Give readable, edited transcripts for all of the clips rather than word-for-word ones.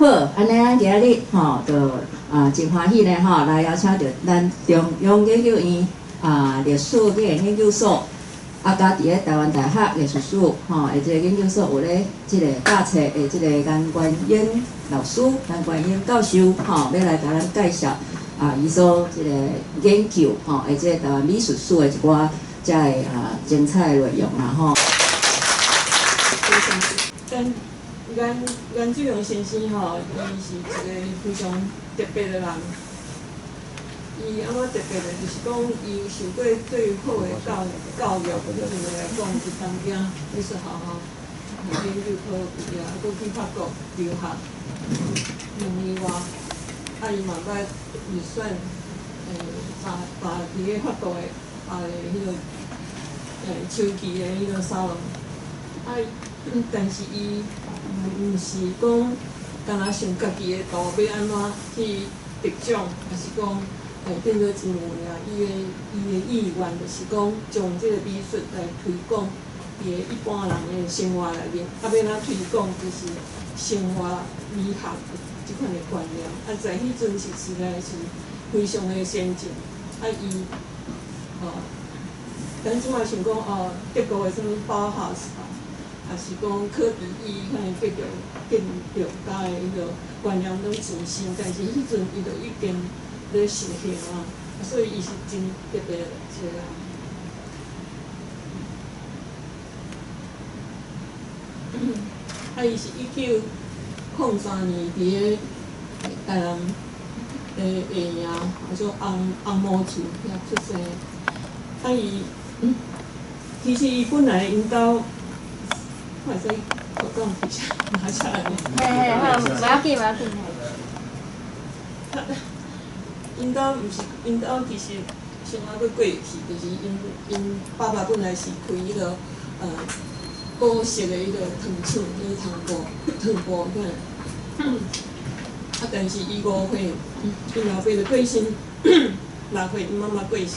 好，按呢咱今日吼，就真歡喜咧吼，來邀請著咱中央研究院歷史藝研究所，佮佇咧臺灣大學藝術史吼，的這个研究所有咧這个教冊的這個顏觀英老師、顏觀英教授吼，欲來共咱介紹伊所這個研究吼，的這個臺灣美術史的一寡遮个精彩的內容啦吼。咱顏顏志龍先生吼，伊是一個非常特別的人。伊按怎特別呢？就是講，伊受過最好的教育，彼陣來講，佇東京美術學校研究科畢業，閣去法國留學2年外，伊嘛捌入選，辦佇咧法國的彼个秋季的彼个沙龍。但是伊毋是講，干焦想家己的路欲按怎去得獎，抑是講變做真有名。伊的意願就是講，將這個美術來推廣佇個一般人的生活內面。欲按怎推廣，就是生活美學這款的觀念。在彼陣時實在是非常的先進。伊，咱這擺想講哦，德國的啥物包豪斯啊，抑是講柯比意，彼个建築家的彼个觀念攏真新，但是彼陣伊就已經咧實行啊，所以伊是真特別的一個人。伊是1903年佇咧臺南的下營，叫做紅紅毛厝遐出生。伊其實伊本來𪜶兜，我會使口罩拿下來。嘿嘿，好，無要緊，無要緊。𪜶兜毋是，𪜶兜其實生活閣過去，就是𪜶爸爸本來是開彼个古式的彼个糖廠，彼個糖布款。但是伊5歲，𪜶老爸就過身，6歲𪜶媽媽過身。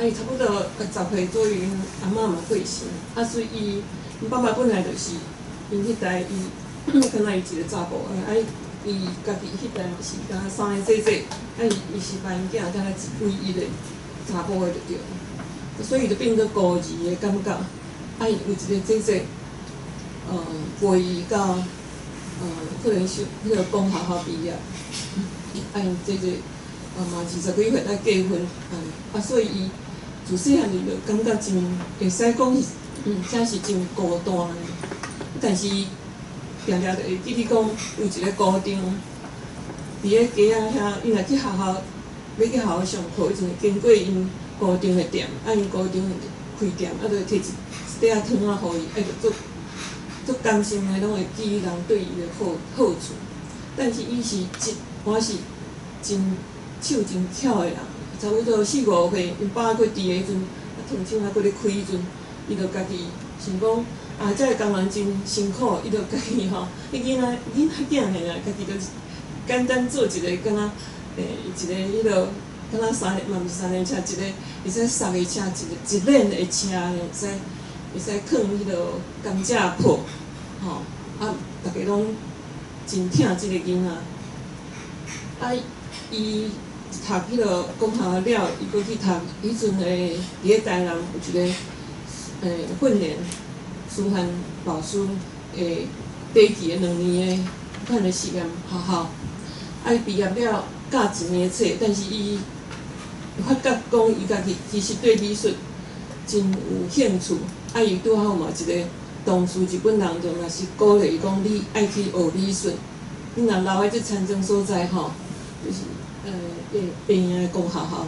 伊差不多10歲左右，𪜶阿嬤嘛過身。所以伊𪜶爸爸本來就是，𪜶彼代伊，敢若伊一個查埔，伊家己彼代嘛是敢若三个姐姐，伊是把𪜶囝敢若唯一的查埔的就對了，所以伊就變做孤兒的感覺。伊有一個姐姐，陪伊到，可能是彼個公學校畢業。𪜶姐姐，嘛20幾歲才結婚，所以伊自細漢伊就感覺真，會使講是，真是真孤單的。但是伊定定就會記得講，有一個姑丈，佇咧街仔遐，伊若去學校，欲去學校上課，彼陣會經過𪜶姑丈的店，𪜶姑丈開店，就會摕一塊仔糖仔予伊，就足足甘心的，攏會記人對伊的好好處。但是伊是真，我是真手真巧的人，差不多四五歲，𪜶爸閣佇的彼陣，糖廠還閣咧開彼陣，伊就家己想講。這个工人真辛苦，伊就家己吼，彼囡仔囝爾，家己就簡單做一个敢若，一个彼落，敢若三輪嘛毋是三輪車，一個會使捒的車，一個一輪的車會使囥彼落甘蔗粕，吼，逐家攏真疼這个囡仔。伊讀彼落公學了，伊閣去讀彼陣的佇咧臺南有一個訓練。師範老師的短期的2年的款的實驗學校，伊畢業了教一年冊，但是伊發覺講伊家己其實對美術真有興趣，伊拄好嘛一個同事日本人就嘛是鼓勵伊講，你愛去學美術，你若留佇這田莊所在吼，就是下營的公學校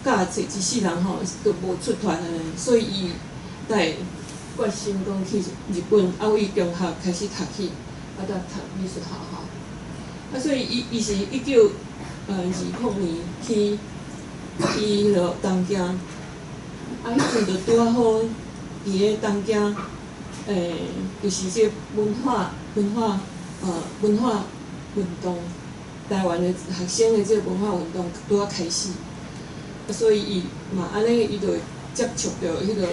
教冊一世人吼都無出團按呢，所以伊才會決心講去日本，為中學開始讀起，才讀美術學校。所以伊是1920年去彼落東京，彼陣就拄仔好佇咧東京，就是這個文化運動，臺灣的學生的這個文化運動拄仔開始，所以伊嘛按呢，伊就會接觸著彼個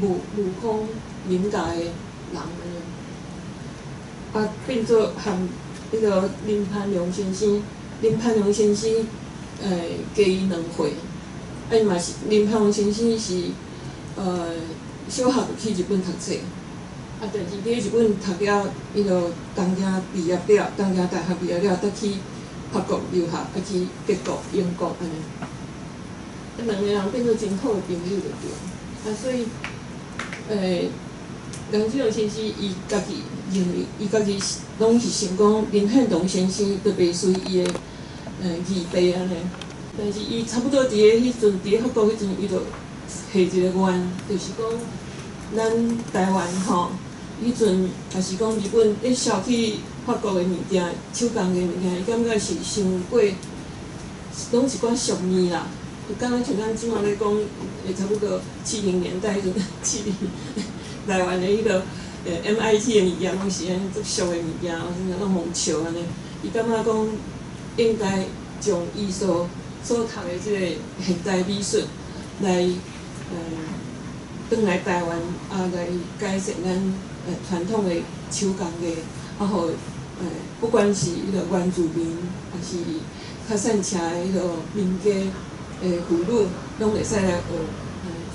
武康林家的人按呢。啊，變做和彼个林攀龍先生，林攀龍先生，加伊2歲，啊，伊嘛是林攀龍先生是，小學就去日本讀冊，啊，但是佇日本讀了，彼個東京畢業了，東京大學畢業了，才去法國留學，啊去德國、英國按呢。啊，兩個人變做真好的朋友就對。啊，所以，顏子龍先生伊家己認為，伊家己攏是想講林獻堂先生都袂輸伊的二爸按呢。但是伊差不多佇咧彼陣，佇咧法國彼陣，伊就下一個願，就是講咱台灣吼，彼陣也是講日本咧銷去法國的物件，手工藝物件，伊感覺是傷過，攏一寡俗物啦。就敢若像咱這馬咧講，差不多70年代彼陣，70台灣的彼個MIT 的物件，攏是按呢足俗的物件，攏予人笑按呢。伊感覺講應該將伊所讀的這個現代美術來，轉來台灣，啊，來改善咱傳統的手工藝，啊，予不管是彼個原住民，抑是較散赤的彼個民間的婦女，攏會使來學。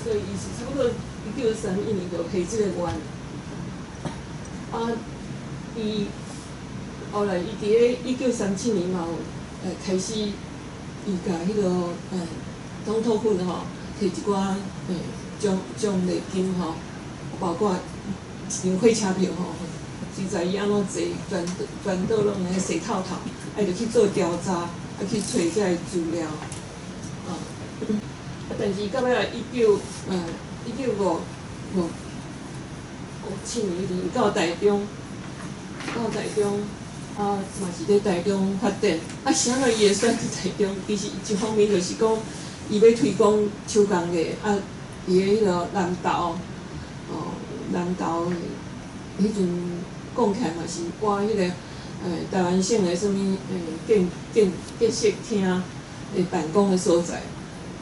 所以伊是差不多1931年就下這個願。啊，伊後來伊佇咧1937年嘛有開始，伊共彼個總統府吼，提一寡獎勵金吼，包括一張火車票吼，實在伊按怎坐，全島攏會洗透透，啊，伊就去做調查，啊，去揣這个資料，啊，啊，但是到尾仔1957年彼陣，伊到台中，到台中，啊，嘛是佇台中發展。啊，啥物伊會選佇台中？其實一方面就是講，伊欲推廣手工藝，啊，佇咧彼个南投，哦，南投彼陣講起來嘛是倚彼個台灣省的啥物建設廳的辦公的所在，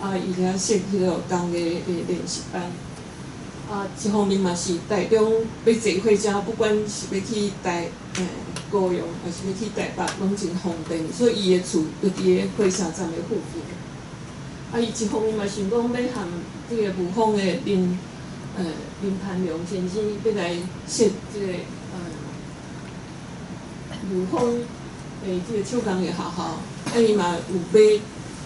啊，伊遐設彼個工藝的練習班。啊，一方面嘛是台中欲坐火車，不管是欲去高雄，抑是欲去台北，攏真方便，所以伊的厝就佇咧火車站的附近。啊，伊一方面嘛想講欲和這个霧峰的林攀龍先生欲來設這個霧峰的這個手工藝學校，啊，伊嘛有買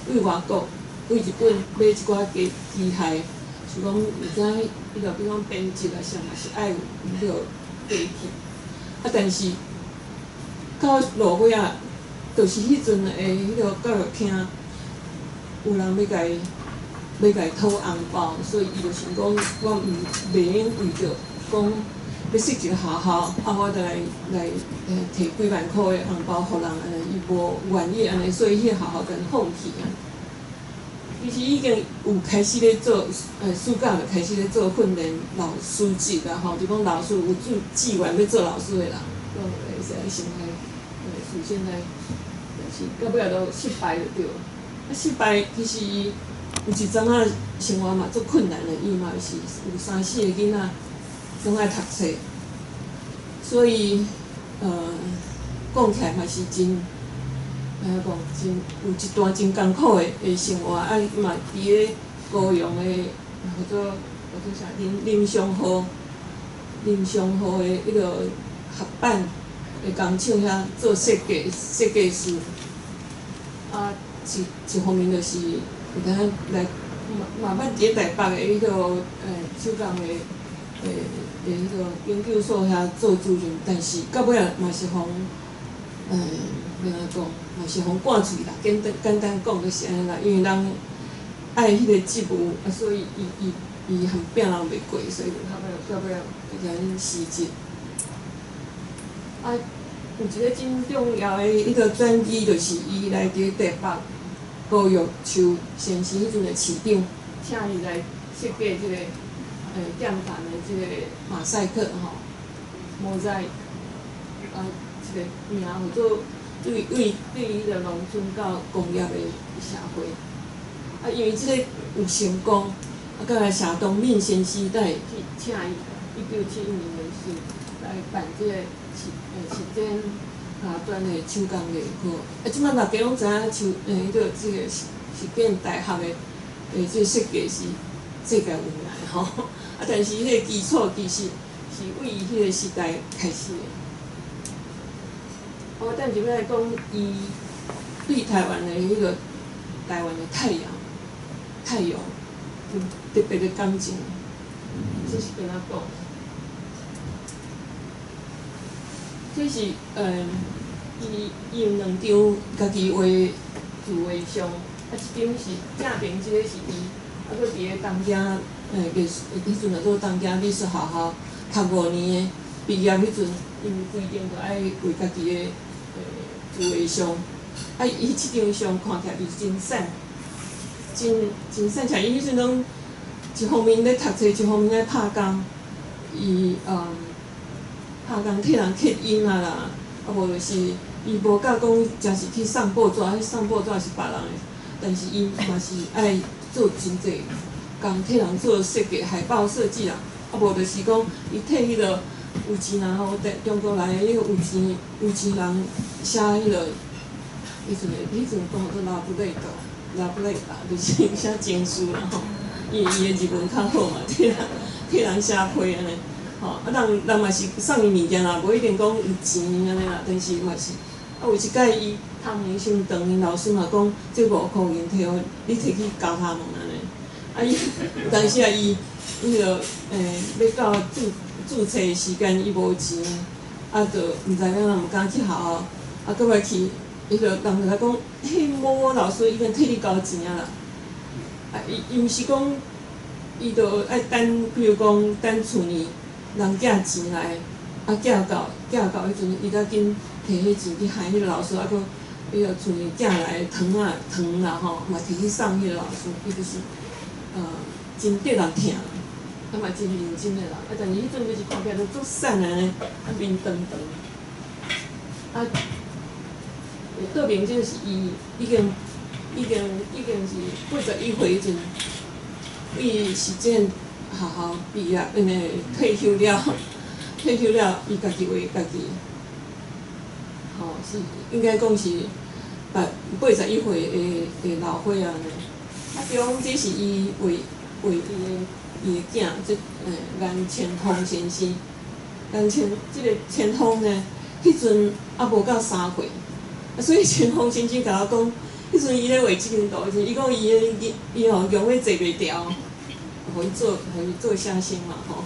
對外國、對日本買一寡機械，是講有知彼個比如講編織啊啥嘛是愛有彼個機器，啊，但是到落尾仔，就是彼陣的彼個教育廳有人欲共伊討紅包，所以伊就想講，我毋袂用為著講欲設一个學校，啊，我就來提幾萬箍的紅包予人，按呢伊無願意按呢，所以彼个學校共放棄啊。其實已經有開始咧做，暑假就開始咧做訓練老師級啦吼，就講老師有志願欲做老師的人，攏會使先來，事先來，但是到尾仔都失敗就對。啊，失敗其實伊有一陣仔生活嘛足困難的，伊嘛是有三四個囡仔，攏愛讀冊，所以講起來嘛是真。按怎講，真有一段真艱苦的生活，啊嘛佇咧高雄的叫做啥林祥和的彼个合板的工廠遐做設計師。啊，一方面就是有當來嘛嘛捌佇咧台北的彼个手工的彼个研究所遐做主任，但是到尾仔嘛是予欲按怎講，嘛是予趕出去啦。簡單講就是按呢啦，因為人愛彼個職務，啊，所以伊和拚人袂過，所以就到尾就共𪜶辭職。啊，有一个真重要的彼個轉機，就是伊來佇台北高玉樹先生彼陣的市長，請伊來設計這个劍潭的這个馬賽克吼，模在啊，這个名號做對彼個農村到工業的社會。啊，因為這个有成功，啊，閣來謝東閔先生才會去請伊，1971年的時，來辦這个實踐家傳的手工藝課。啊，這擺大家攏知影手彼個這個實踐大學的這設計是世界有名的吼。啊，但是彼个基礎其實是為彼个時代開始的。我等陣欲來講伊對台灣的彼个台灣的太陽，太陽有特別的感情。這是敢若講？這是伊有兩張家己畫自畫像，啊，一張是正邊這个是伊，啊，閣佇咧東京藝術，彼陣就做東京美術學校讀5年的畢業彼陣，𪜶規定著愛畫家己的自畫像，啊，伊這張相看起來就是真散，真真散，像伊彼陣攏一方面咧讀冊，一方面咧拍工，伊拍工替人刻印啊啦，啊無就是伊無教講，誠是去送報紙，彼送報紙是別人的，但是伊嘛是愛做真濟工，替人做設計、海報設計啦，啊無就是講伊替彼个有錢人吼，中國來的彼個有錢人寫彼个，彼陣講做 love letter，love letter 就是寫情書啦吼，伊伊的日文較好嘛，替人寫批按呢。吼，啊人嘛是送伊物件啦，無一定講有錢按呢啦，但是嘛是，啊有一擺伊讀年傷長，𪜶老師嘛講，這5箍銀提予你提去交他們按呢。啊伊有當時啊伊彼个欲到註冊的時間，伊無錢，啊就毋知影怎毋敢去學校，啊閣來去，彼个人就來講，彼某某老師已經替你交錢啊啦。啊伊伊毋是講，伊就愛等，比如講等厝裡人寄錢來，啊寄到彼陣，伊才緊提彼錢去害彼个老師，啊閣彼个厝裡寄來的糖仔糖啦吼，嘛提去送彼个老師，伊就是真得人疼，啊嘛真認真的人，啊但是彼陣就是看起來都足瘦按呢，啊面長長，啊倒面這個是伊已經是81歲彼陣，伊實踐學校畢業，因為退休了，伊家己畫家己，吼是應該講是81歲的老歲仔呢。啊，中這是伊畫伊的囝，這顏千峰先生，顏千這個千峰呢，彼陣猶無到3歲，啊，所以千峰先生共我講，彼陣伊咧畫這張圖時，伊講伊的伊吼用咧坐袂牢，予伊做寫生嘛吼。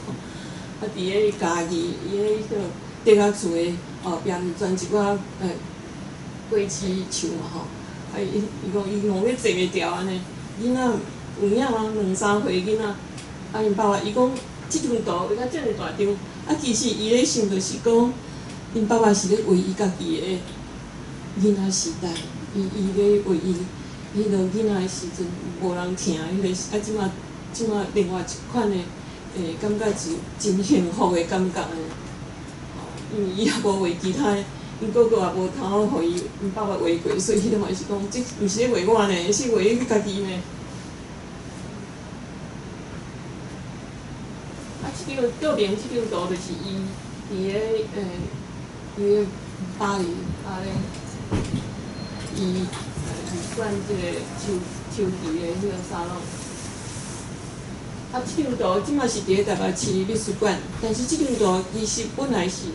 啊，佇咧嘉義，伊咧彼個竹仔厝的後壁，就鑽一寡果子樹嘛吼。啊，伊講伊用咧坐袂牢按呢，囡仔有影嗎？兩三歲囡仔，啊，𪜶爸爸伊講，這張圖畫甲遮爾大張，啊，其實伊咧想就是講，𪜶爸爸是咧畫伊家己的囡仔時代，伊咧畫伊彼個囡仔的時陣無人疼彼個，啊，這馬另外一款的，感覺是真幸福的感覺呢。因為伊也無畫其他的，𪜶哥哥也無通好予伊𪜶爸爸畫過，所以彼個嘛是講，這毋是咧畫我呢，是畫伊家己呢。啊，這張倒面這張圖就是伊佇咧伊咧巴黎，巴黎，伊辦這个秋季的彼个沙龍。啊，這張圖這馬是佇咧台北市美術館，但是這張圖其實本來是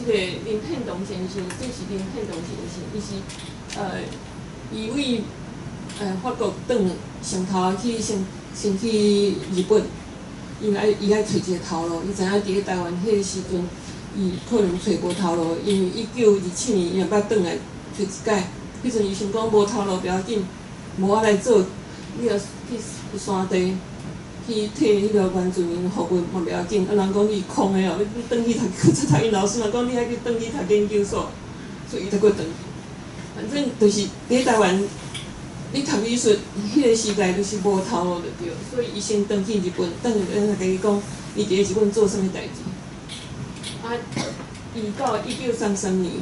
這个林獻堂先生，這是林獻堂先生，伊是伊為法國轉上頭去先去日本，伊愛揣一个頭路，伊知影佇咧台灣彼个時陣，伊可能揣無頭路，因為1927年伊也捌轉來揣一擺，彼陣伊想講無頭路不要緊，無我來做，你若去山地。去替彼個原住民服務嘛袂要緊，啊人講你空的哦，你轉去讀，閣讀𪜶老師嘛講你愛去轉去讀研究所，所以伊才閣轉去。反正就是佇咧台灣，你讀美術，彼個時代就是無頭路就對，所以伊先轉去日本，等下咱來共伊講，伊佇咧日本做啥物代誌。啊，伊到1933年，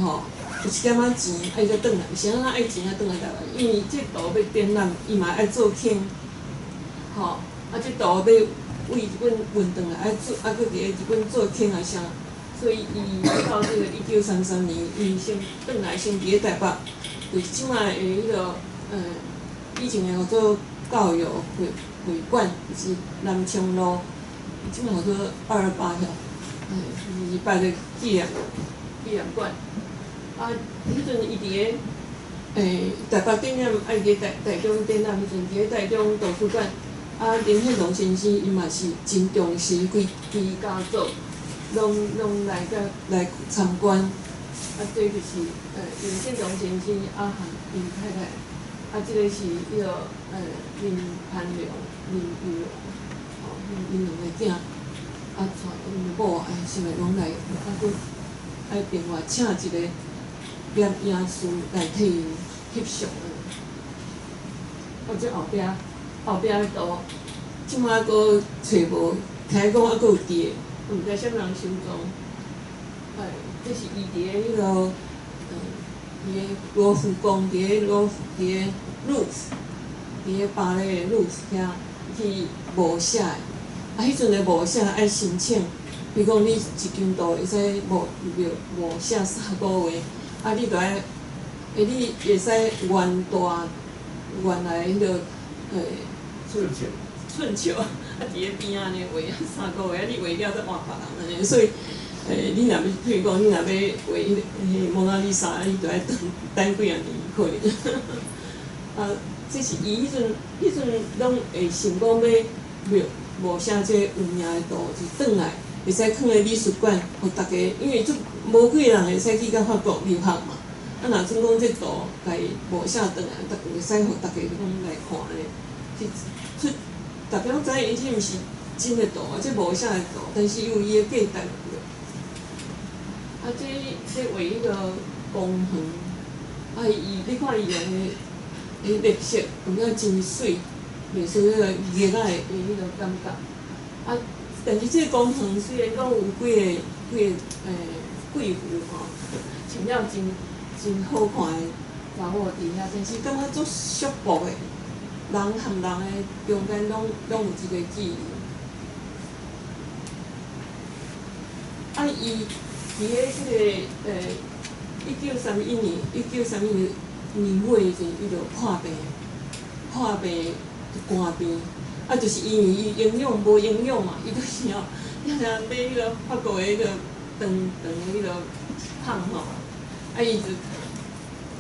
吼，有一點仔錢，啊伊才轉來，是按怎愛錢才轉來台灣？因為這圖欲展覽，伊嘛愛做坑。吼，啊，這圖欲為日本運轉來，愛做，啊，閣佇咧日本做坑啊啥，所以伊到這個1933年，伊先轉來先佇咧台北，就是這擺的彼個以前的叫做教育會館，就是南昌路，這擺叫做228號，是擺咧紀念館。啊，彼陣伊佇咧台北展覽，啊伊佇台中展覽彼陣，佇咧台中圖書館，啊林獻堂先生伊嘛是真重視，規家族攏來甲來參觀。啊，這就是林獻堂先生啊，和𪜶太太，啊，這个是彼个林攀良、林玉龍，吼，𪜶兩个囝，啊，帶𪜶某啊，啥物攏來，啊，閣愛另外請一个攝影師來替𪜶翕相。啊，這後壁的圖，這擺閣揣無，聽講猶閣有佇的，毋知啥物人收藏。哎，這是伊佇咧彼个，佇咧羅浮宮，佇咧盧夫，佇咧巴黎的盧夫遐去摹寫的。啊，彼陣的摹寫愛申請，比如講你一張圖會使摹寫3個月，啊，你著愛，你會使原大原來彼个寸尺，啊，佇咧邊仔按呢畫3個月，啊，你畫了才換別人按呢，所以，你若欲，譬如講，你若欲畫彼个蒙娜麗莎，你著愛等等幾仔年可能。啊，這是伊彼陣攏會想講欲摹寫這有名的圖，就轉來會使囥咧美術館，予逐家，因為足無幾个人會使去到法國留學嘛。啊，若準講這圖共伊摹寫轉來，逐會使予逐家攏來看呢。是出，逐家攏知影伊這毋是真的圖啊，這摹寫的圖，但是有伊的價值。啊，這畫彼个公園，啊，伊你看伊用的彼綠色，感覺真媠，袂輸彼個葉仔的彼个感覺。啊，但是這个公園雖然講有幾个貴婦吼，穿了真好看的查某佇遐，但是感覺足束縛的，人和人的中間攏有一个距離。啊，伊佇咧這个1931年，1931年年尾時陣，伊就破病，肝病，啊，就是因為伊營養無營養嘛，伊就是吼，定定買彼个法國的彼个長長的彼个胖吼，啊，伊就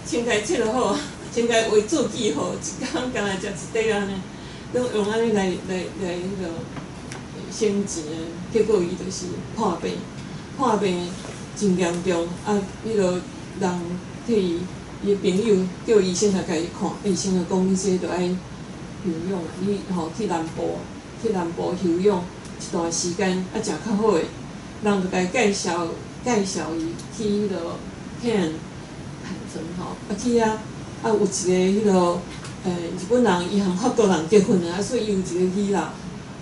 先共切落好，先共畫做記號，一工干焦食一塊按呢，攏用按呢來彼个省錢，結果伊就是破病，破病真嚴重，啊，彼个人替伊，伊的朋友叫醫生來共伊看，醫生就講你這著愛休養啊，你吼去南部休養一段時間，啊，食較好的，人就共伊介紹伊去彼个坎城吼，啊去遐，啊有一個彼个日本人，伊和法國人結婚啊，所以伊有一個魚樓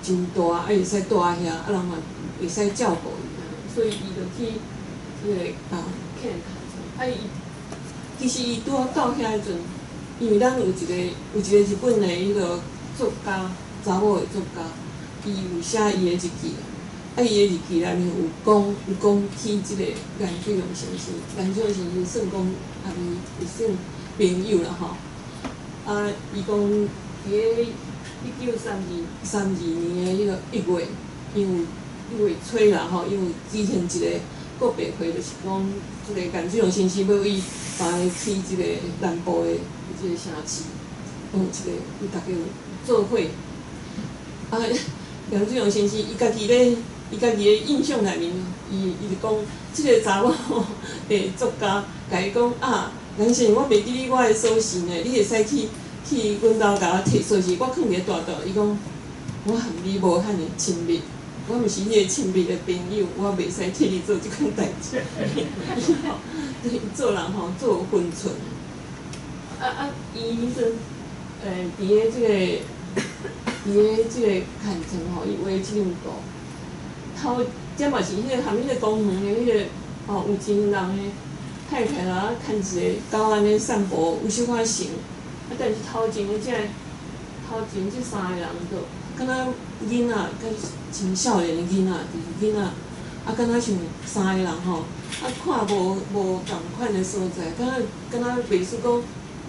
真大，啊會使蹛遐，啊人嘛會使照顧伊，所以伊就去這个啊坎城，啊伊其實伊拄仔到遐彼陣，因為咱有一個日本的彼个作家，查某的作家，伊有寫伊的日記，啊伊的日記內面有講起這個顏水龍先生，顏水龍先生算講共伊會算朋友啦吼。啊，伊講佇咧1932年的彼个1月，因有1月初啦吼，伊有舉行一个告別會，就是講這个顏水龍先生欲伊帶去這個南部的這個城市，有一个有逐家有做伙。啊，顏水龍先生伊家己咧，伊家己的印象內面，伊就講，這个查某的作家，共伊講啊，顏先生，我袂記得我的鎖匙呢，你會使去阮兜共我提鎖匙，我囥佇咧大桌。伊講，我和你無遐爾親密，我毋是你的親密的朋友，我袂使替你做這款代誌。伊做人吼，做有分寸。啊，伊彼陣，佇咧這個坎城吼，伊畫這張圖，頭這嘛是彼个含彼個公園的彼個吼，有錢人的太太啦，牽一个狗按呢散步，有小可像。啊，但是頭前這三个人就敢若囡仔，敢真少年的囡仔，就是囡仔，啊，敢若像三个人吼，啊，看無無仝款的所在，敢若敢若袂輸講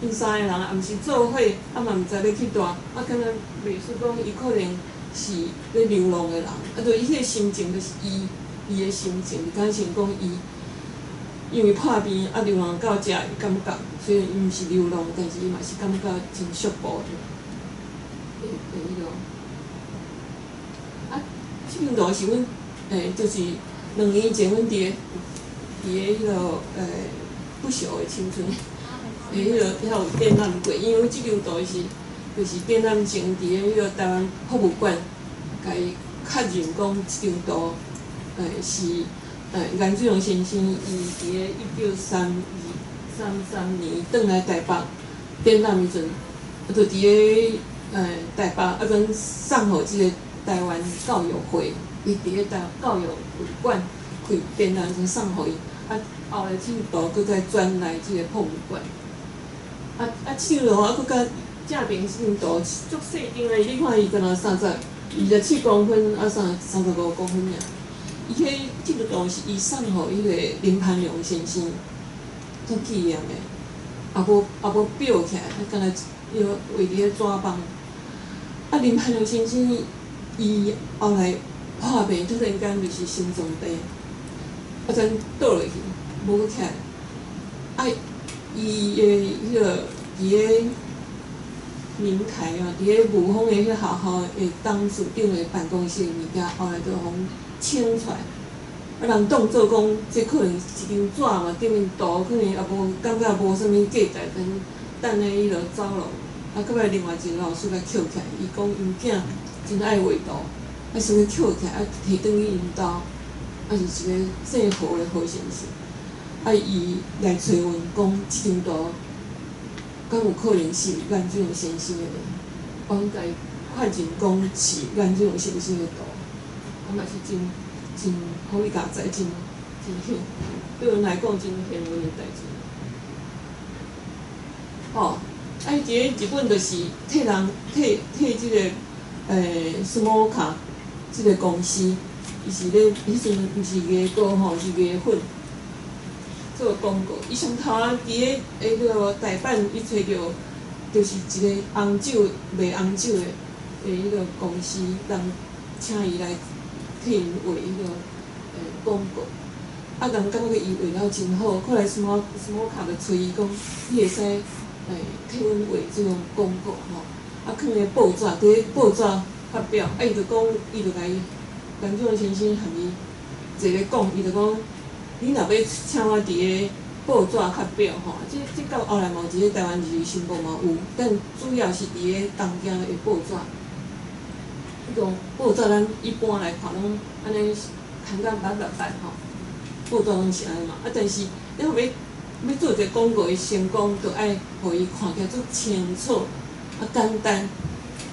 ，𪜶三个人也毋是做伙，啊嘛毋知欲去佗，啊，敢若袂輸講伊可能是咧流浪的人，啊，就伊彼个心情就是伊伊的心情，就敢若像講伊因為破病啊流浪到遮的感覺，雖然伊毋是流浪，但是伊嘛是感覺真寂寞的，的的彼落。啊，這張圖是阮就是。2年前，阮佇个彼落不朽的青春，彼落遐有展覽過，因為這張圖是就是展覽前佇个彼落臺灣博物館，共伊確認講這張圖是顏水龍先生伊佇个1932、33年轉來臺北展覽時陣，啊，就佇个臺北啊，陣送予這個臺灣教育會。伊佇个臺教育館開展覽時送予伊，啊，後來這張圖閣再轉來這個博物館。啊啊，這張圖啊，閣較正面這張圖足細張的，你看伊敢若37公分，啊35公分爾。伊彼這個圖是伊送予彼個林攀龍先生做紀念的，也無裱起來，啊，敢若彼個畫佇咧紙枋。啊，林攀龍先生伊後來破病，突然間就是心臟病，啊，陣倒落去，無閣起來。啊，伊的彼個佇咧明台啊，佇咧霧峰的彼個學校的董事長的辦公室的物件，後來都予清出來。啊，人當做講，這可能一張紙嘛，頂面圖可能也無感覺無啥物價值，等等咧伊就走落。啊，閣尾另外一個老師來抾起來，伊講𪜶囝真愛畫圖。啊，想欲抾起來，啊，提轉去𪜶兜，啊，是一个姓何的何先生。啊，伊來揣阮講，這張圖敢有可能是顏水龍先生的？我共伊確認講是顏水龍先生的圖，啊嘛是真真好佳哉，真真幸，對阮來講真幸運的代誌。吼，啊，伊佇咧日本就是替人替替這个SMoCA 這个公司，伊是咧彼陣毋是牙膏吼，是牙粉做廣告。伊上頭仔佇咧彼個大阪，伊揣著就是一个紅酒賣紅酒的彼個公司，人請伊來替𪜶畫彼個廣告。啊，人感覺伊畫了真好，後來 SMoCA 就揣伊講，你會使替阮畫這種廣告吼。啊，囥咧報紙，佇咧報紙發表，啊，伊就講，伊就共伊顏水龍先生含伊坐咧講，伊就講，你若欲請我佇咧報紙發表吼，這這到後來嘛有佇咧臺灣日日新報嘛有，但主要是佇咧東京的報紙。彼種報紙咱一般來看攏按呢刊甲密密密吼，報紙攏是按呢嘛。啊，但是你若欲欲做一个廣告的成功，就愛予伊看起來足清楚、啊簡單，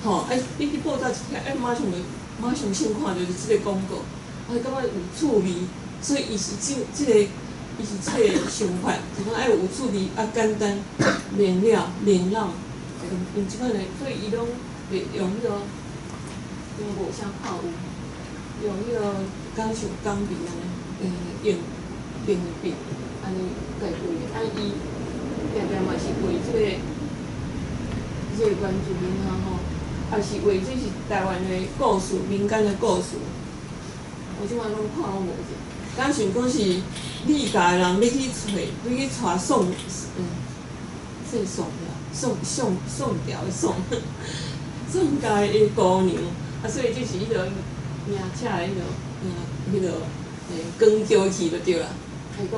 吼！啊，你去報紙一開，欸，馬上就馬上先看著是這个廣告，啊，感覺有趣味，所以伊是這這个，伊是這个想法，就講愛有趣味，啊簡單、明了、明朗，用這款的，所以伊攏會用彼个，用無啥看有，用彼个敢像鋼筆按呢，用平筆按呢共畫，啊伊定定嘛是畫這个。這個原住民啊吼，也是畫這是臺灣的故事，民間的故事。我這擺攏看攏無者，敢像講是李家的人欲去揣，欲去娶宋，姓宋宋宋宋朝的宋，宋家的姑娘，啊，所以這是彼个名車的彼个名，彼个光橋去就對啦。伊講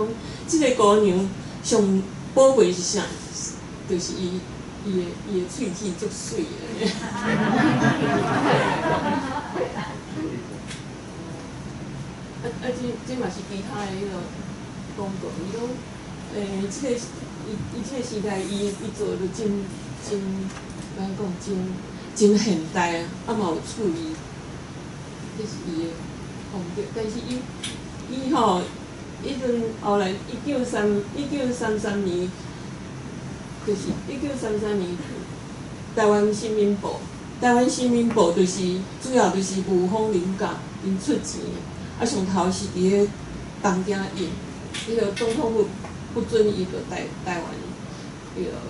這个姑娘上寶貝是啥？就是伊。伊的喙齒足媠的。啊啊！這這嘛是其他的彼个廣告，伊攏這個伊伊這個時代，伊伊做得真真，按怎講真真現代啊，啊嘛有趣味，這是伊的風格。但是伊伊吼，彼陣後來1933年。就是1933年，臺灣新民報，臺灣新民報就是主要就是霧峰林家𪜶出錢的，啊，上頭是佇咧東京印，彼個總統府不准伊佇台灣，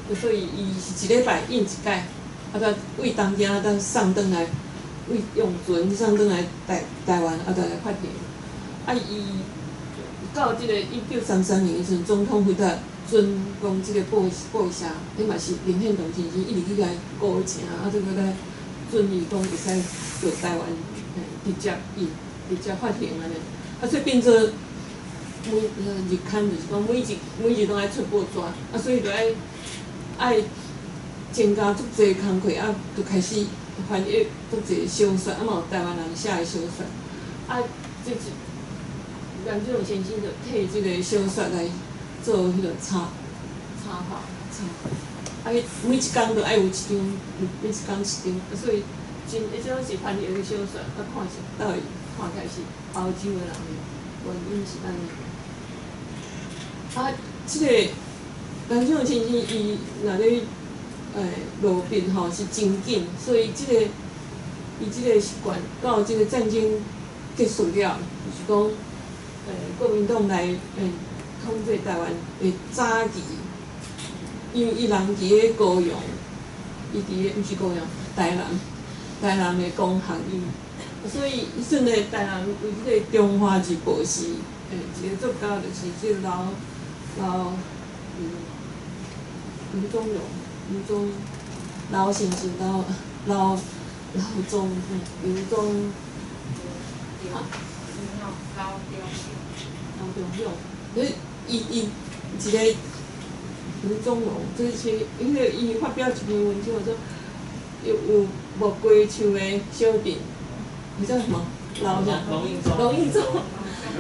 對，所以伊是一禮拜印一擺，啊，才對東京才送轉來，對用船送轉來台灣，啊，才來發行。啊，伊到這個1933年時陣，總統府才准講這個報社，彼嘛是林獻堂先生一直去共鼓請，啊，這個來准伊講會使佇台灣直接印、直接發行按呢。啊，所以變做每日刊就是講每一日攏愛出報紙，啊，所以就愛增加足濟工課，啊，就開始翻譯足濟小說，啊嘛有台灣人寫的小說，啊，這是顏志龍先生就提這個小說來做彼個插畫插，啊，彼每一工都愛有一張，每一工一張，啊，所以真，彼種是翻譯的小說，啊，看是到底看起來是歐洲的人的原因是按呢。啊，這個顏志龍先生伊若咧落筆吼是真緊，所以這個伊這個習慣到這個戰爭結束了，就是講國民黨來統治台灣的早期，因為伊人佇咧高雄，伊佇咧毋是高雄，台南，台南的工學院，所以彼陣的台南有這個中華日報是一個作家，就是這個劉劉宗榮，劉宗劉先生，劉劉劉宗劉宗，啊，劉中勇，就是伊一個劉宗榮，這是彼個伊發表一篇文章，叫做有木瓜樹的小鎮，伊叫什麼？劉啥？劉應忠，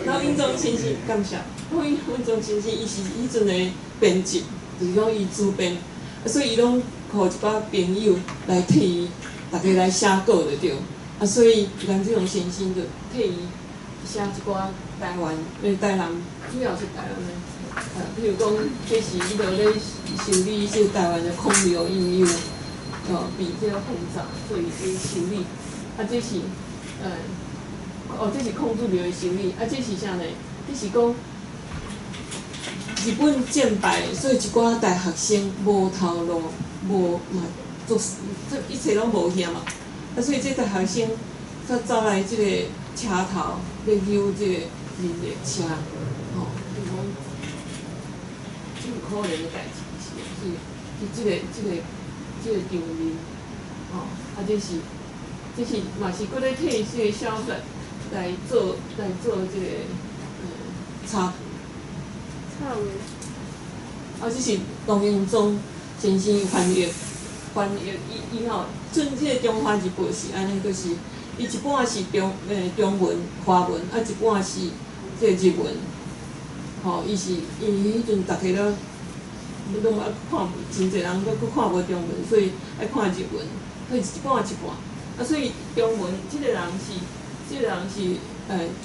劉應忠先生，感謝。劉應忠先生，伊是彼陣的編輯，就是講伊主編，所以伊攏予一寡朋友來替伊，逐家來寫稿就對。啊，所以顏志龍先生就替伊寫一寡台灣，台南，主要是台灣的，啊，比如講，這是彼落咧修理這個台灣的孔廟，因為有被這個轟炸，所以咧修理。啊，這是，哦，這是孔子廟的修理。啊，這是啥呢？這是講日本戰敗，所以一寡大學生無頭路，無嘛做，這一切攏無去嘛。啊，所以這大學生才走來這個車頭咧溜這個人力車，吼，就講真可憐的代誌是，是這個場面，吼，啊，這是嘛是閣咧替這個小說來做這個插圖。插畫。啊，這是唐英宗先生翻譯伊吼，準這個中華日報是按呢，就是伊一半是中文華文，啊一半是這個日文。吼，伊是因為彼陣逐家攏愛看，真濟人閣看無中文，所以愛看日文，所以一半一半。啊，所以中文這個人是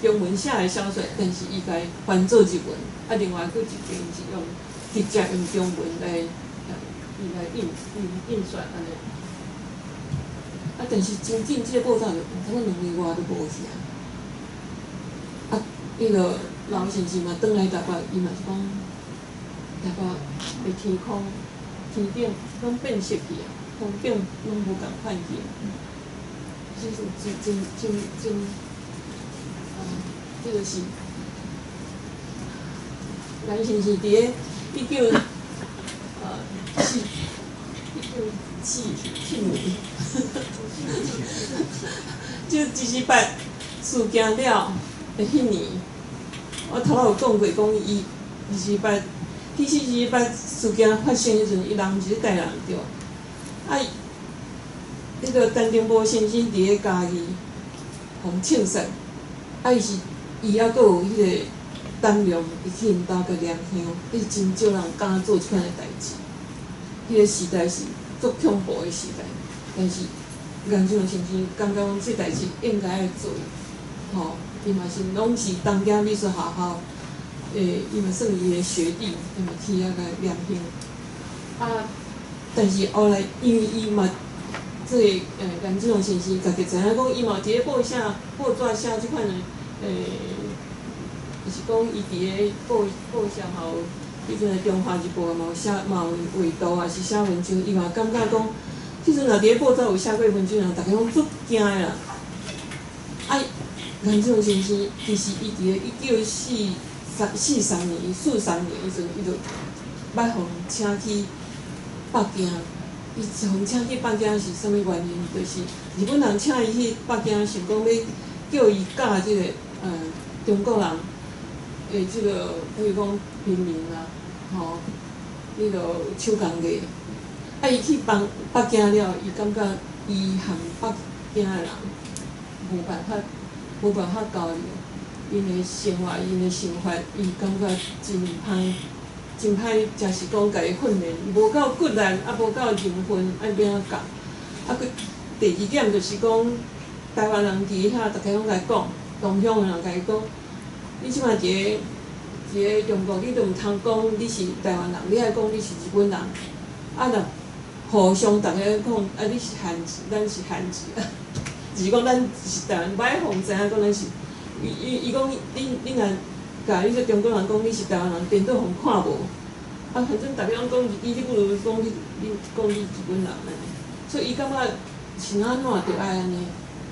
中文寫的小說，但是伊共翻做日文，啊，另外閣一邊是用直接用中文來，伊來印刷按呢。啊，但是真緊這個報紙就差不多2個月就無去啊。啊，彼個老先生嘛，轉來台北，伊嘛是講，台北的天空、天頂攏變色去啊，風景攏無仝款去。這是真真真真，啊，這個是顏先生佇咧1947年，就7·78事件了的彼年，我頭仔有講過，講伊二四八，其實2·28事件發生的時陣，伊人毋是佇台南對。啊，彼個陳澄波先生佇咧嘉義，予槍殺，啊，伊是伊猶閣有彼個膽量，伊去𪜶兜共念香，彼是真少人敢做這款的代誌。彼個時代是足恐怖的時代，但是顏志龍先生感覺講這代誌應該愛做，吼，伊嘛是攏是東京美術學校，伊嘛算伊的學弟，伊嘛去遐共念香。啊，但是後來因為伊嘛，這個顏志龍先生家己知影講，伊嘛佇咧報社報紙寫這款的。是講伊佇咧報報社嘛有，彼陣的中華日報嘛有寫嘛有畫圖，也是寫文章，伊嘛感覺講，彼陣若佇咧報紙有寫過文章，人逐家攏足驚的啦。啊，顏志龍先生其實伊佇咧一九四三四三年、四三年彼陣，伊就捌予請去北京。伊予請去北京是啥物原因？就是日本人請伊去北京，想講欲叫伊教這个中國人的這个，比如講平民啊，吼，彼个手工藝。啊，伊去北北京了，伊感覺伊和北京的人無辦法，無辦法交流，𪜶的生活，𪜶的想法，伊感覺真歹，真歹，就是講共伊訓練，無夠骨力，啊，無夠人份，愛欲按怎教？啊，閣第二點就是講，台灣人佇遐，逐家攏共伊講，同鄉的人共伊講，你這擺佇咧中國，你都毋通講你是台灣人，你愛講你是日本人。啊，若互相逐家講，啊，你是漢字，咱是漢字，就是講咱是台灣，無愛予知影講咱是。伊伊伊講你你若共你這中國人講你是台灣人，顛倒予看無。啊，反正逐家攏講日語，你不如講你你講你日本人按呢。所以伊感覺是按怎著愛按呢，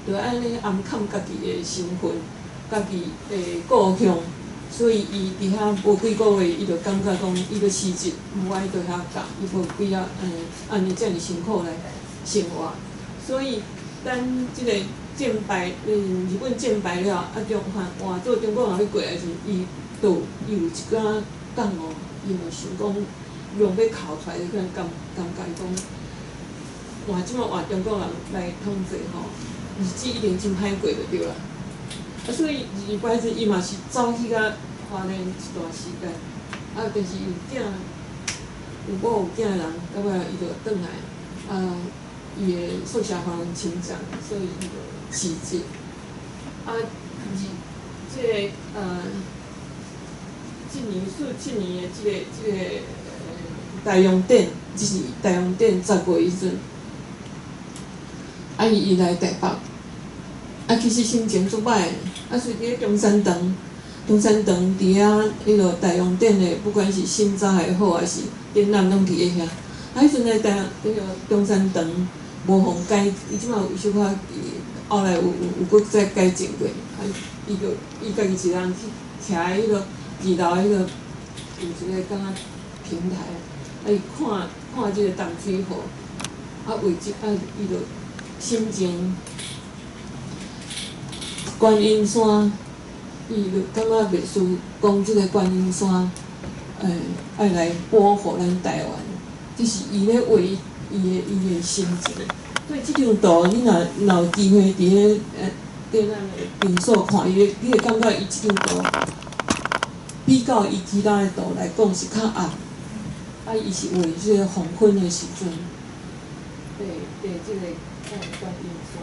著愛按呢掩藏家己的身份，家己的故鄉。所以伊佇遐無幾個月，伊就感覺講，伊就辭職，無愛佇遐教，伊無必要按呢按呢遮爾辛苦來生活。所以咱這个戰敗，日本戰敗了，啊，中換換做中國人欲過來時，伊就伊有一寡感悟，伊嘛想講用欲哭出來，彼種感感覺伊講，換這擺換中國人來統治吼，日子一定真歹過就對啦。啊，所以日本時伊嘛是走去甲花蓮一段時間，啊，但是有囝有某有囝的人，到尾伊就轉來，啊，伊的宿舍予人侵佔，所以伊就辭職。啊，二這个這年47年的這个大陽展，這是大陽展10月彼陣，啊，伊伊來台北，啊，其實心情足歹，啊，所以佇咧中山堂，中山堂佇遐彼落大陽展的，不管是審查也好，還是展覽攏佇咧遐。啊，彼陣來台彼个中山堂無予改，伊這擺有小可後來有有有閣再改進過，啊，伊就伊家己一個人去徛佇彼个二樓彼个有一个敢若平台，啊，伊看看這个淡水河，啊，畫這啊，伊就心情觀音山，伊就感覺袂輸講這个觀音山，愛來保護咱台灣，這是伊咧畫伊的伊的心情。所以這張圖，你若若有機會佇咧展覽的場所看，伊會你會感覺伊這張圖比較伊其他的圖來講是較暗，啊，伊是畫這个黃昏的時陣，佇佇這个觀音山，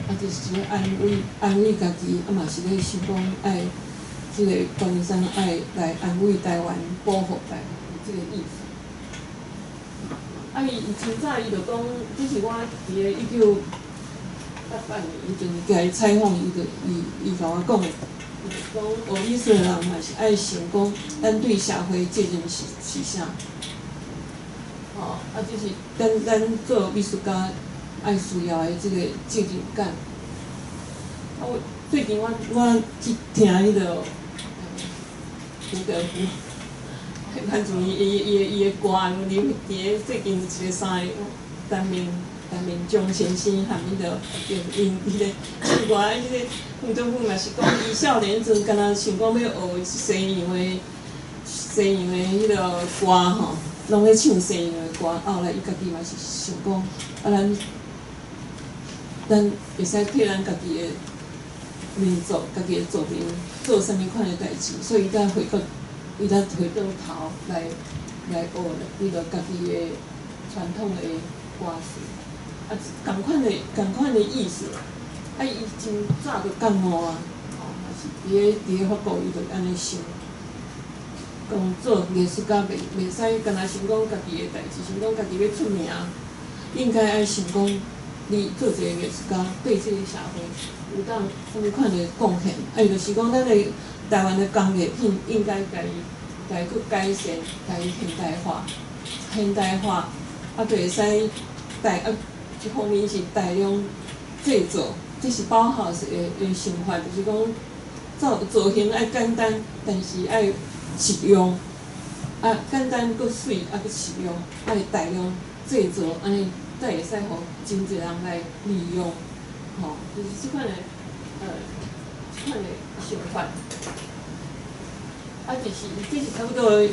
啊，就是一個安慰安慰家己，啊嘛是咧想講愛這个觀音山愛來安慰台灣，保護台灣，這个意思。啊，伊伊真早伊就講，這是我佇咧1988年彼陣共伊採訪，伊就伊伊共我講的，伊就講學藝術的人嘛是愛想講，咱對社會責任是是啥？吼，啊，這是咱咱做美術家愛需要的這个責任感。啊，我最近我我去聽彼个胡德夫。潘主任伊伊伊伊的歌，伫伫咧最近一个三个陳明陳明忠先生含彼个𪜶彼个唱歌，彼个胡德夫嘛是講，伊少年時陣敢若想講欲學西洋的西洋的彼个歌吼，攏咧唱西洋的歌。後來伊家己嘛是想講，啊，咱咱會使替咱家己的民族、家己的族民做啥物款的代誌，所以伊才回國。伊才回轉頭來來學彼个家己的傳統的歌詞，啊，仝款的仝款的意思，啊，伊真早就覺悟啊，吼，嘛是佇咧佇咧法國，伊就按呢想，講做藝術家袂袂使干焦想講家己的代誌，想講家己欲出名，應該愛想講，你做一個藝術家對這個社會有當啥物款的貢獻，啊，伊就是講咱的台灣的工藝品應該共伊共伊閣改善，共伊現代化，現代化，啊，就會使大啊，一方面是大量製作，這是包豪斯的想法，就是講造型愛簡單，但是愛實用，啊，簡單閣媠，啊閣實用，愛大量製作，按呢才會使予真濟人來利用，吼，就是這款的想法。啊，就是這是差不多1950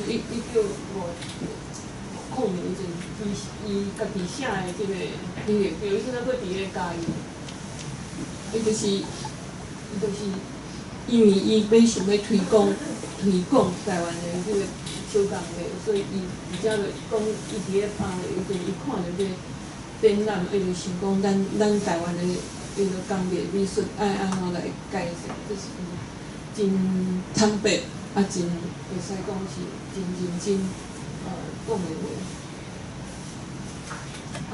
年時陣，伊家己寫的這個履歷表，伊現在閣佇咧嘉義。伊就是因為伊欲想欲推廣台灣的這個手工藝，所以伊而且就講伊佇咧巴黎時陣，伊看著這個展覽，伊就想講咱台灣的彼個工藝美術愛按怎來改善，這是伊真坦白，啊，真會使講是真認真講的話。啊，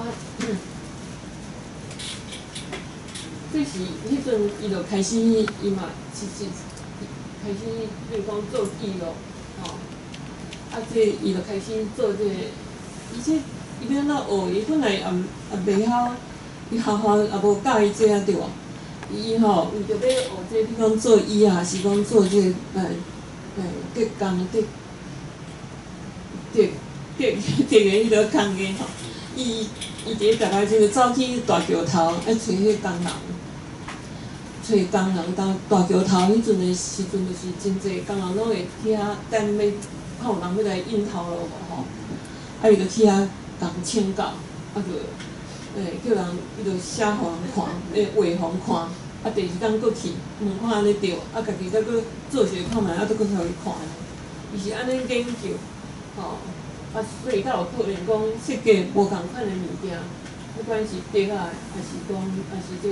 這是彼陣伊就開始，伊嘛是是開始，比如講做記錄，吼。啊，這伊就開始做這個，伊這伊欲按怎學？伊本來也袂曉，伊學校也無教伊這啊對無？伊吼為著欲學這個，比如講做椅仔，還是講做這個竹工竹竹竹竹的彼個工藝吼，伊佇咧台北時陣走去大橋頭，愛揣彼個工人，揣工人當大橋頭彼陣的時陣，就是真濟工人攏會去遐等欲看有人欲來印頭路無吼，啊伊就去遐共請教，啊就叫人伊就寫予人看，畫予人看，啊第二工閣去問看按呢對，啊家己再閣做一下看覓，啊閣閣予伊看。伊是按呢研究，吼，啊所以才有可能講設計無仝款的物件，不管是竹仔，還是講還是這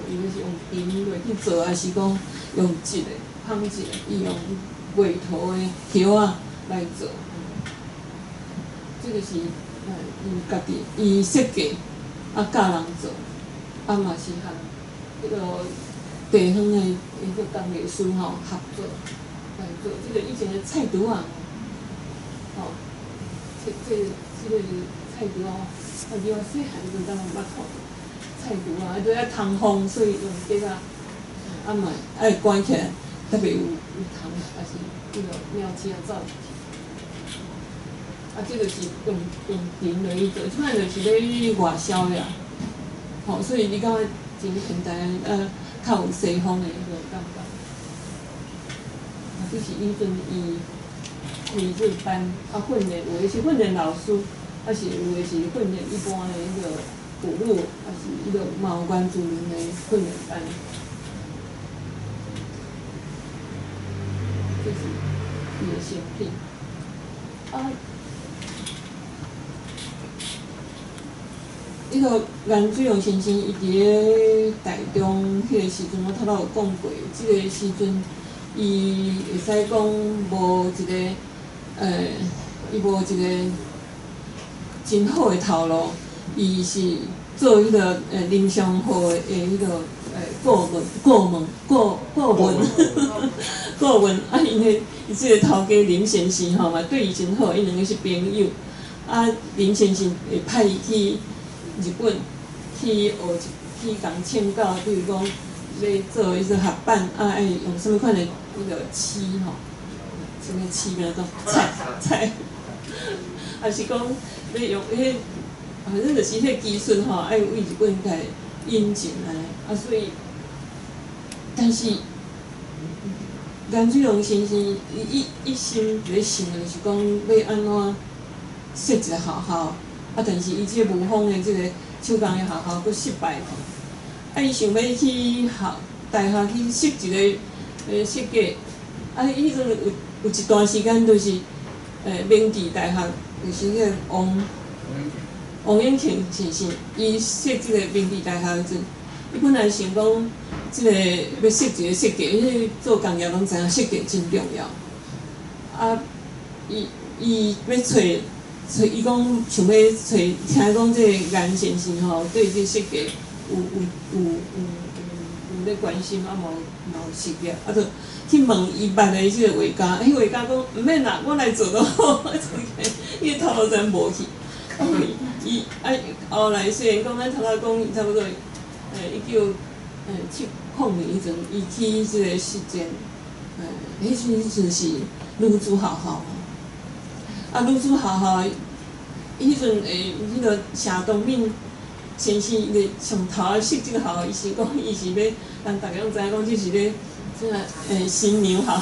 伊是用金落去做，還是講用織的、紡織的，伊用月桃的葉仔來做。這個是伊家己伊設計，啊教人做，啊嘛是和彼個地方的彼個工藝師吼合作來做。這個以前的菜櫥仔，吼，這個菜櫥仔，啊，伫我細漢時陣敢有捌看過菜櫥仔，啊，都愛通風，所以用竹仔，啊嘛愛關起來，特別有蟲，還是彼個貓鼠仔走入去。啊，這個是用藤落去做，這擺就是咧外銷的啊。吼，所以你感覺真現代，較有西方的彼個感覺。啊，這是以陣伊開這個班，啊訓練有的是訓練老師，啊是有的是訓練一般的彼個婦女，啊是彼個嘛有原住民的訓練班。這是伊的成品。啊。彼個顏水龍先生，伊佇咧台中彼個時陣，我頭拄有講過，這個時陣，伊會使講無一個，伊無一個真好的頭路，伊是做彼個林尚浩的彼個顧問，啊，因的伊這個頭家林先生吼嘛，對伊真好，𪜶兩個是朋友，啊，林先生會派伊去日本去學去共請教，比如講欲做彼個合板，啊愛用啥物款的彼個漆吼，啥物漆名做菜菜，還是講欲用彼，反正就是彼個技術吼，愛為日本共引進來，啊所以，但是顏水龍先生伊一心佇咧想的就是講欲按怎設一個學校。啊！但是伊這個霧峰的這個手工藝學校閣失敗去，啊！伊想欲去學大學去設一個設計，啊！伊彼陣有一段時間就是明治大學，就是彼個王永慶先生，伊設這個明治大學時陣，伊本來想講這個欲設一個設計，因為做工業攏知影設計真重要。啊！伊欲揣。所以伊講想欲揣，聽講這個顏先生吼對這設計有咧關心，啊嘛有事業，啊就去問伊捌的這个畫家，彼畫家講毋免啦，我來做就好，伊的頭路全無去。伊啊，後來雖然講咱頭仔講差不多，1970年彼陣，伊去這個實踐，彼時陣是女子學校，啊，女子學校，彼陣彼个謝東閔先生伊咧上頭仔設這个學校，伊是講伊是欲，人逐家攏知影講這是咧，這个新娘學校，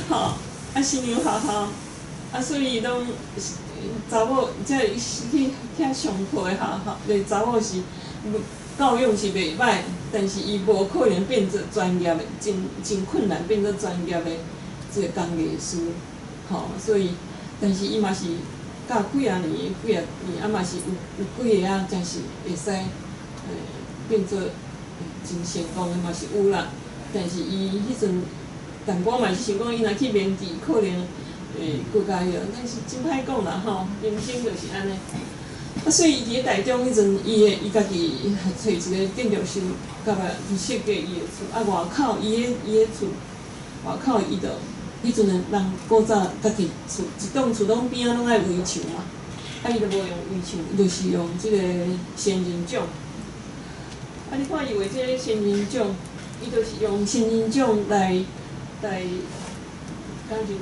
吼，啊新娘學校，啊所以攏查某這去遐上課的學校，咧查某是教養是袂歹，但是伊無可能變做專業的，真真困難變做專業的這个工藝師，吼，所以，但是伊嘛是教幾仔年，幾仔年啊嘛是有幾个啊，真是會使變做真成功的嘛是有啦。但是伊彼陣淡薄嘛是想講，伊若去明治，可能會閣較彼個，但是真歹講啦吼，人生就是按呢。啊，所以伊佇咧台中彼陣，伊的伊家己揣一个建築師，甲來設計伊的厝。啊，外口伊的厝外口伊就彼陣的人古早家己厝一棟厝攏邊仔攏愛圍牆嘛，啊，伊就無用圍牆，伊就是用這个仙人掌。啊，你看伊畫這个仙人掌，伊就是用仙人掌來，敢像講，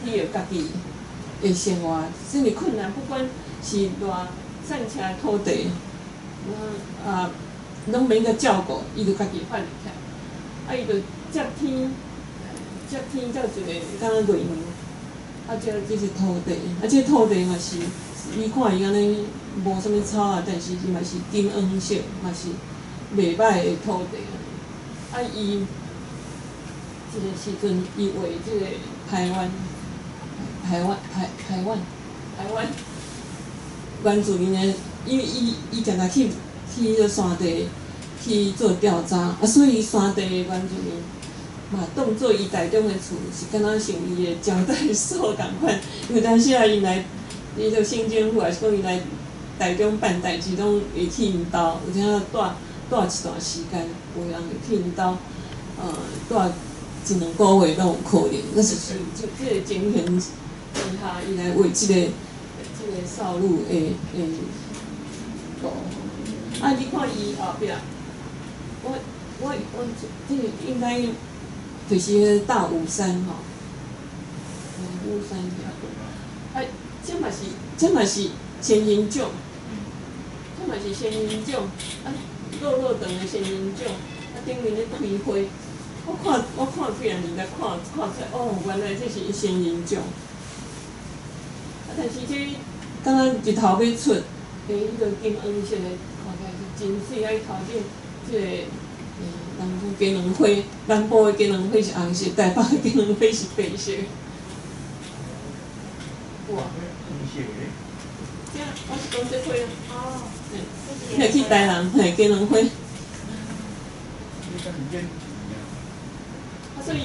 伊個家己的生活，甚物困難，不管是偌散赤的土地，啊，攏免閣照顧，伊就家己發力起來。啊，伊就接天，接天才一个敢若月亮，啊，這是土地，啊，這土地嘛是，你看伊按呢無啥物草啊，但是伊嘛是金黃色，嘛是袂歹的土地。啊，伊這个時陣，伊畫這个台灣，台灣，台灣原住民的，因為伊定定去彼个山地去做調查，啊，所以山地的原住民嘛當做伊台中的厝是敢若像伊的招待所仝款，因為當時啊，𪜶來，伊做省政府，還是講𪜶來台中辦代誌，攏會去𪜶兜，有影蹛一段時間，有的人會去𪜶兜，蹛一兩個月攏有可能。那是這個情形之下，伊來畫這個少女的圖。啊，你看伊後壁，我這個應該就是大武山吼，武山啊，這嘛是仙人掌，這嘛是仙人掌，啊，落落長的仙人掌，啊，頂面咧開花，我看幾仔年才看出來，哦，原來這是仙人掌。啊，但是這敢若日頭欲出，彼個金黃色的，看起來是真媠。啊，伊頭頂這個，人講雞卵花，南部的雞卵花是紅色，台北的雞卵花是白色。有啊。這我是講這花啊。哦。你若去台南，嘿，雞卵花。啊，所以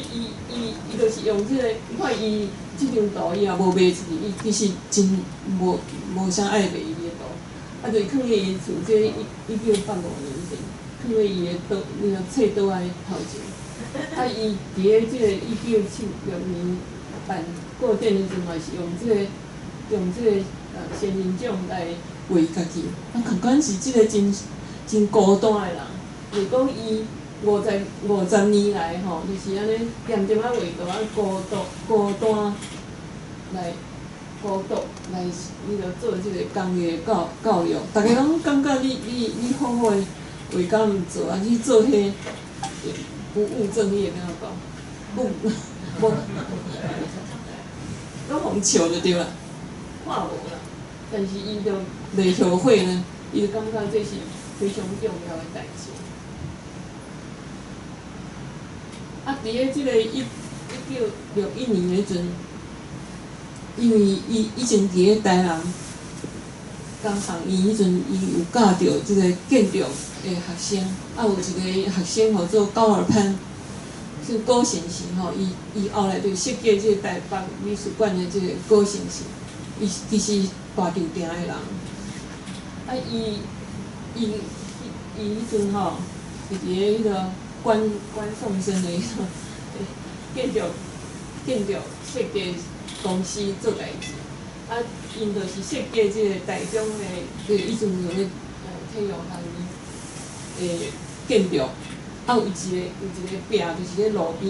伊就是用這個，你看伊這張圖，伊也無賣出去，伊其實真無啥愛賣伊的圖，啊，就是囥佇伊厝，這1985年時，囥佇伊的桌，那個冊桌仔頭前。啊，伊佇咧這個1976年辦個展的時陣，嘛是用這個仙人掌來畫家己。啊，共款是這個真真孤單的人，就是講伊五十年來吼，就是按呢恬恬仔畫圖啊，孤單來孤獨來，彼個做這個工藝教育，逐家攏感覺你好好的畫敢毋做，啊去做彼不務正業，按怎講？不無，攏予𪜶笑就對啦，看無啦。但是伊就袂後悔呢，伊就感覺這是非常重要的代誌。啊，佇咧這個1961年彼陣，因為伊以前佇咧台南工學院彼陣，伊有教著這個建築的學生，啊，有一個學生號做高爾潘，是高先生吼，伊後來就設計這個台北美術館的這個高先生，伊其實大稻埕的人，啊，伊彼陣吼，就佇咧彼個關關頌聲的建築設計公司做代誌。啊，𪜶就是設計這個台中的，這個以前就咧體育學院的建築。啊，有一個壁，就是咧路邊。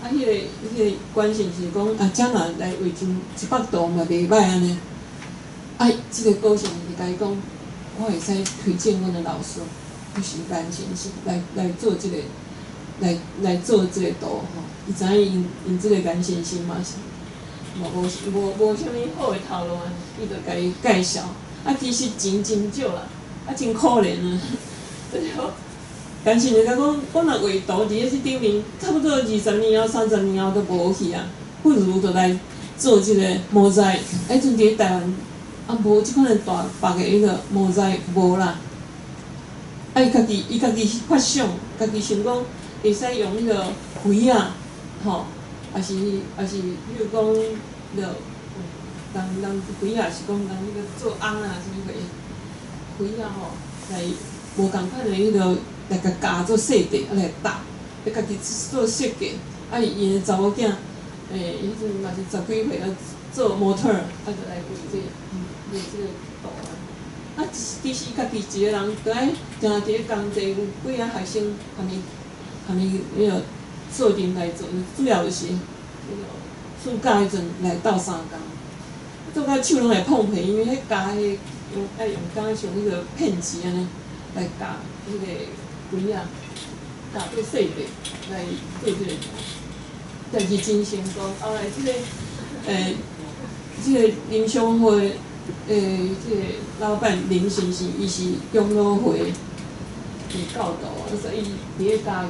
啊，彼個關先生講，啊，這若來畫成一幅圖嘛袂䆀按呢。啊，這個高先生就共伊講，我會使推薦阮的老師，就是顏先生來做這個圖吼。伊知影𪜶這個顏先生嘛是，嘛無啥物好的頭路啊，伊就共伊介紹。啊，其實錢真少啦，啊，真可憐啊。最後，顏先生就講，我若畫圖佇咧這頂面，差不多20年後、30年後都無去啊，不如就來做這個模賽。彼陣佇咧台灣，啊，無這款的大白的彼個模賽無啦。啊，伊家己發想，家己想講會使用彼個魚仔，吼，抑是，比如講，著人魚仔是講人彼個做尪仔啥物貨，魚仔吼，來無仝款的彼個來共鉸做細塊，啊來搭，伊家己做設計。啊，𪜶的查某囝，彼陣嘛是十幾歲啊，做模特兒，啊，就來畫這個圖啊。啊，其實家己一個人，著愛定定佇咧工地，有幾仔學生含伊彼個做陣來做，主要就是彼個暑假彼陣來鬥相共，做甲手攏會碰皮，因為彼鉸彼用愛用敢若像彼個片劑按呢來鉸彼個龜仔，鉸做細塊來做這個圖，但是真成功。後來這個林商會這個老闆林先生，伊是長老會的教徒，所以佇咧嘉義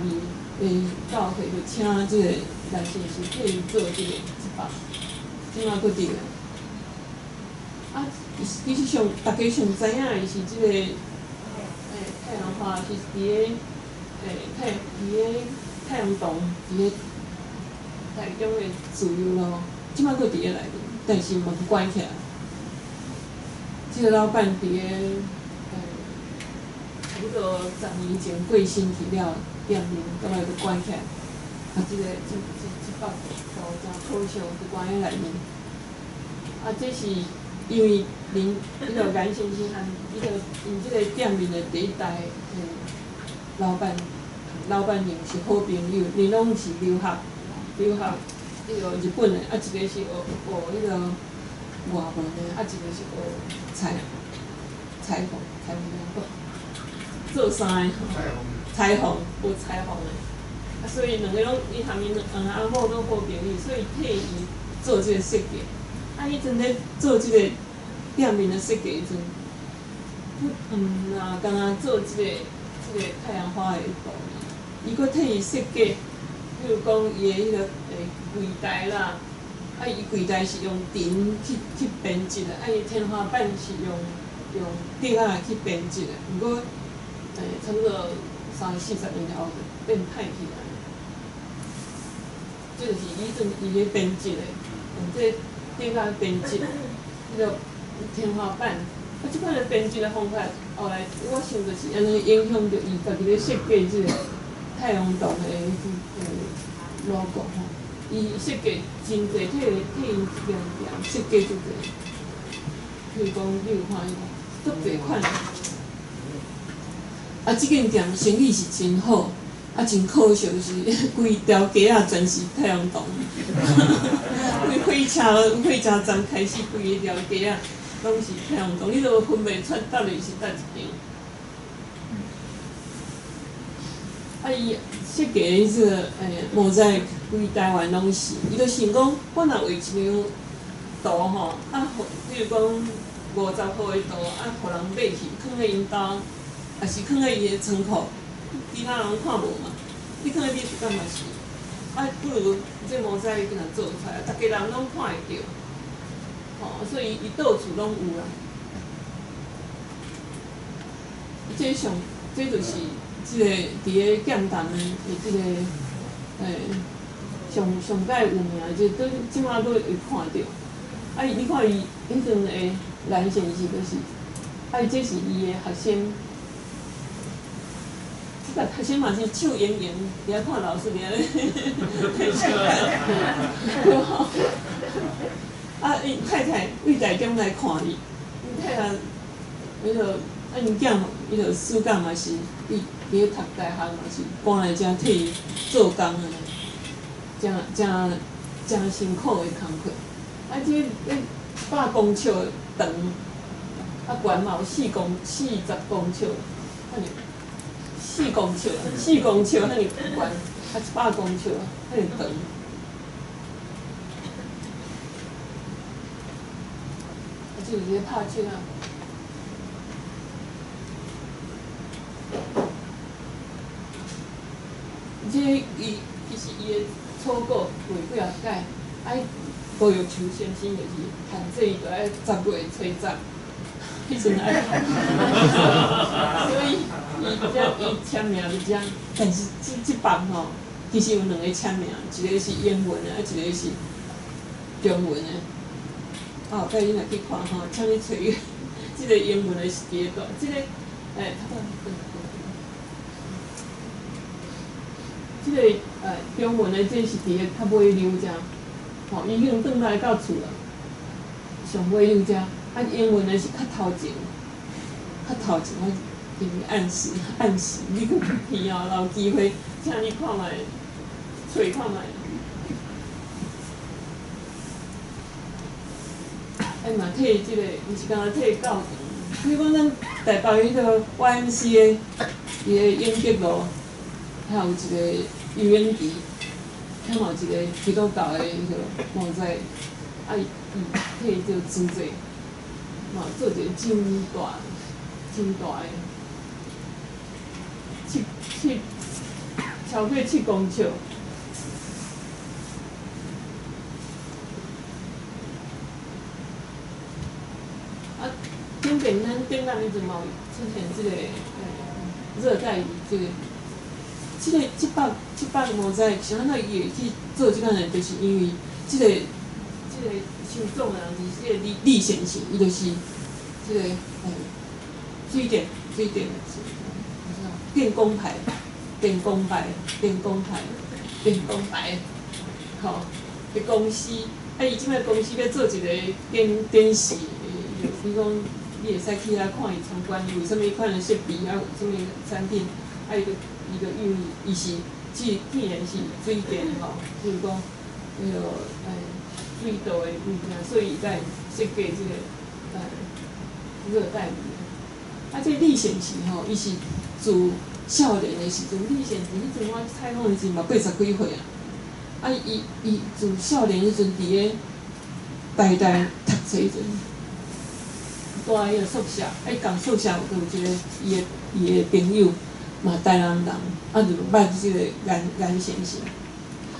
的教會就請這個顏先生替伊做這個這幅，這馬閣佇咧。啊，其實上大家上知影的是這個太陽花是佇咧太陽洞，佇咧台中的自由路，這馬閣佇咧內面，但是門關起來。這個老闆佇咧差不多10年前過身去了，店面到尾閣關起來。啊，這幅圖真可惜，就關佇內面。啊，這是因為林彼個顏先生和彼個𪜶這個店面的第一代的老闆、老闆娘是好朋友，𪜶攏是留學彼個日本的，啊，一個是學彼個外文的，啊，一個是學裁縫怎講？做衫的，裁縫學裁縫的，啊，所以兩個攏伊含𪜶兩个翁某攏好朋友，所以替伊做這個設計。啊，彼陣咧做這個店面的設計時陣，毋若干焦做這個太陽花的圖，伊閣替伊設計，比如講伊的彼個櫃台啦，啊，伊櫃台是用藤去編織的，啊，伊天花板是用竹仔去編織的，毋過差不多三四十年後就變歹去啦。這就是以陣伊咧編織的，用這個竹仔編織，彼個天花板。啊，這款的編織的方法，後來我想就是按呢影響著伊家己咧設計這個太陽洞的logo 吼。伊設計真濟，替𪜶這間店設計足濟，譬如講你有看彼個，足濟款。啊，這間店生意是真好，啊，真可惜是規條街仔全是太陽洞。規火車站開始，規條街仔攏是太陽洞，你都分袂出到底是佗一間。啊，伊設計這個模賽規台灣攏是，伊就想講，我若畫一張圖吼，啊，比如講50號的圖，啊，予人買去，囥佇𪜶兜，抑是囥佇伊的倉庫，其他人看無嘛。你囥佇美術館嘛是，啊，不如這模賽敢若做出來，逐家人攏看會著，吼，所以伊到處攏有啦。這就是這個佇咧劍潭的這個上蓋有名的，這都這馬閣會看著。啊，你看伊彼陣的顏先生就是，啊，這是伊的學生，這个学生嘛是笑盈盈，伫遐看老师伫遐咧。啊，𪜶太太对台中来看伊，𪜶太太，彼落啊，𪜶囝彼落暑假嘛是，伫伫咧读大学嘛是赶来遮替伊做工按呢，誠誠誠辛苦的工課。啊，這100公尺長，啊，懸嘛有40公尺，遐爾四公尺，四公尺遐爾懸，啊，100公尺遐爾長。啊，這是咧拍漆啊。這伊其實伊的草稿畫幾仔擺，啊，吴玉秋先生就是限制伊，著愛10月初10，彼陣愛，所以伊遮伊簽名佇遮，但是這這幅吼，其實有兩个簽名，一个是英文的，啊，一个是中文的。啊，後擺你若去看吼，請你揣這个英文的是佇咧佗，這个，欸，這个中文的這是佇咧較尾溜遮，吼，伊已經轉來到厝啦，上尾溜遮，啊，英文的是較頭前，較頭前，我給你暗示暗示，你閣去哦，有機會，請你看覓，揣看覓。哎嘛，替這个，毋是干焦替教堂，比如講咱台北彼个 YMCA，伊个永吉路，遐有一个游泳池，遐嘛有一个基督教的彼个墓仔，啊伊伊替伊做资助，嘛做一个真大、真大的，七七超過7公尺。啊，頂邊咱頂岸彼陣嘛有出現這个熱帶雨這个，這个這幅這幅墓仔是按怎伊會去做這款的，就是因為這个這个收藏的人就是這个李李先生，伊就是這个水電水電電工牌電工牌電工牌電工牌，吼，的公司，啊，伊這擺公司欲做一个電電視，比如講你會使去遐看伊參觀，伊有啥物款的設備，啊有啥物產品，啊伊就伊就因為伊是既既然是水電吼，比如講彼落水道的物件，所以伊才會設計這个熱帶雨。啊，這李先生吼，伊是自少年的時陣，李先生彼陣我採訪的時陣嘛80幾歲啊。啊，伊伊自少年彼陣佇咧台大讀冊彼陣，住彼个宿舍，啊，伊仝宿舍閣有一个伊的伊的朋友，嘛台南人，啊，就捌這个顏顏先生。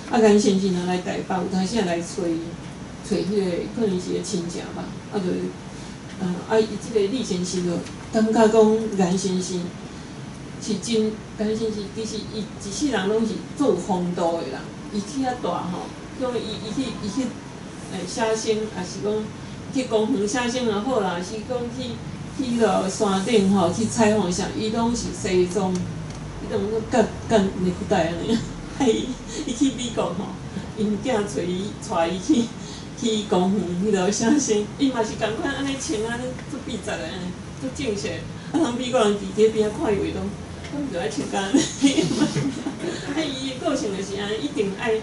啊，顏先生若來台北，有當時來揣伊，揣彼個可能是個親情吧，啊，就，啊，伊這个李先生就感覺講顏先生是真，顏先生其實伊一世人攏是足有風度的人，伊去遐蹛吼，像伊伊去伊去寫生，抑是講去公園寫生也好啦，是講去去彼落山頂吼去採訪啥，伊攏是西裝，伊攏佮佮內褲帶按呢。啊伊伊去美國吼，𪜶囝揣伊帶伊去去公園彼落寫生，伊嘛是仝款按呢穿按呢足筆直的按呢，足正式。啊，人美國人佇佇邊仔看伊話講，敢著愛穿甲按呢？啊，伊的個性就是按呢，一定愛